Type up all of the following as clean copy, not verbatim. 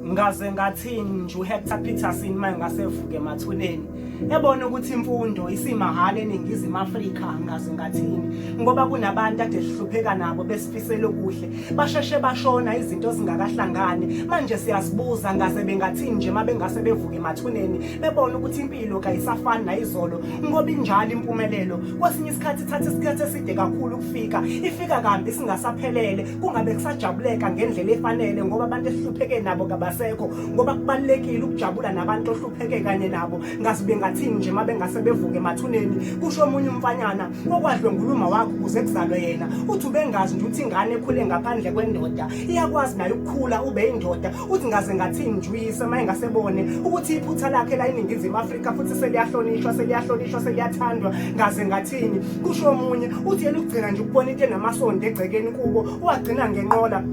Ngaze ngathini nje uHector Peterson uma engasevuka emathuneni ebona ukuthi imfundo isimahhala eNingizimu Afrika. Ngaze ngathini, ngoba kunabantu ade sihlupheka nabo besifisela okuhle, basheshe bashona izinto zingakahlangani. Manje siyazibuza, ngaze bengathini nje uma bengase bevuka emathuneni bebona ukuthi impilo kayisafani nayizolo, ngoba injalo impumelelo, kwesinye isikhathi ithatha isikhathi eside kakhulu ukufika, ifika kambi singasaphelele, kungabe kusajabuleka ngendlela efanele, ngoba abantu esihlupheke nabo kabasekho, ngoba kubalulekile ukujabula nabantu ohlupheke kanye nabo. Ngazi bengathini nje uma bengase bevuke emathuneni. Kusho omunye umfanyana okwadlwengula uma wakhe ukuze kuzalwe yena, uthi ubengazi nje ukuthi ingane ekhule ngaphandle kwendoda iyakwazi nayo ukukhula ube indoda. Uthi ngaze ngathini nje uyise uma engasebone ukuthi iphutha lakhe la eNingizimu Afrika futhi seliyahlonishwa, seliyahlonishwa, seliyathandwa. Ngaze ngathini, kusho omunye, uthi yena ukugcina nje ukubona into enamasondo egcekeni kubo wagcina ngenqola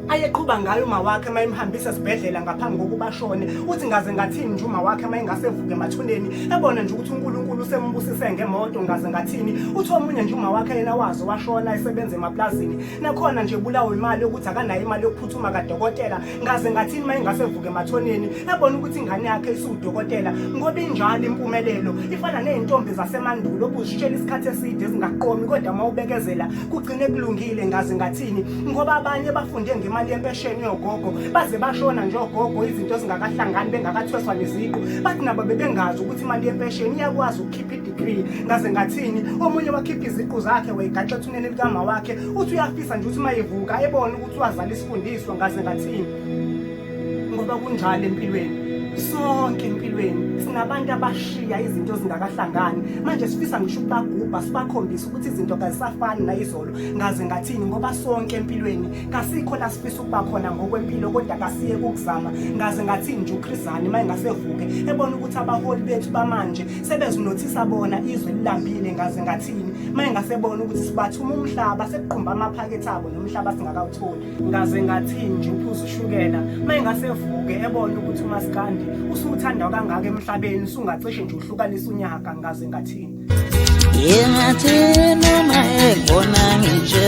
ayeqhuba ngayo uma wakhe uma emhambisa esibhedlela ngaphambi kokuba ashone. Uthi ngaze ngathini nje uma wakhe uma engasevuka emathuneni ebona nje ukuthi uNkulunkulu usembusise ngemoto. Ngaze ngathini, uthi omunye nje uma wakhe yena wazo washona esebenza emaplazini, nakhona nje bulawa imali yokuthi akanayo imali yokuphuthuma kadokotela. Ngaze ngathini uma engasevuka emathoneni ebona ukuthi ingane yakhe isiwudokotela, ngoba injalo impumelelo, ifana ney'ntombi zasemandulo obuzishela isikhathi eside zingaqomi, kodwa uma ubekezela kugcine kulungile. Ngaze ngathini, ngoba abanye bafunde ngemali yempesheni yogogo, baze bashona nje ogogo izinto zingakahlangani, bengakathweswa neziqu, bathi nabo bebengazi ukuthi imali yempesheni iyakwazi ukukhipha i-degree. Ngaze ngathini, omunye wakhipha iziqu zakhe wayigaxa ethuneni likama wakhe, uthi uyafisa nje ukuthi uma evuka ebone ukuthi wazala isifundiswa. Ngaze ngathini, ngoba kunjalo empilweni, sonke empilweni sinabantu abashiya izinto zingakahlangani, manje sifisa ngisho ukubagubha sibakhombise ukuthi izinto kazisafani nayizolo. Ngaze ngathini, ngoba sonke empilweni kasikho la sifisa ukuba khona ngokwempilo, kodwa kasiye ukuzama. Ngaze ngathini nje uChris Hani uma engasevuke ebona ukuthi abaholi bethu bamanje sebezinothisa bona izwe lilambile. Ngaze ngathini uma engasebona ukuthi sibathuma umhlaba sekuqhumba amaphakethe abo nomhlaba singakawutholi. Ngaze ngathini nje uphuza ushukela uma engasevuke ebona ukuthi umaskandi usuthandwa kangaka emhlabeni, usungacishe nje uhlukanisa unyaka. Ngaze ngathini. Yengathi noma engibona nginje.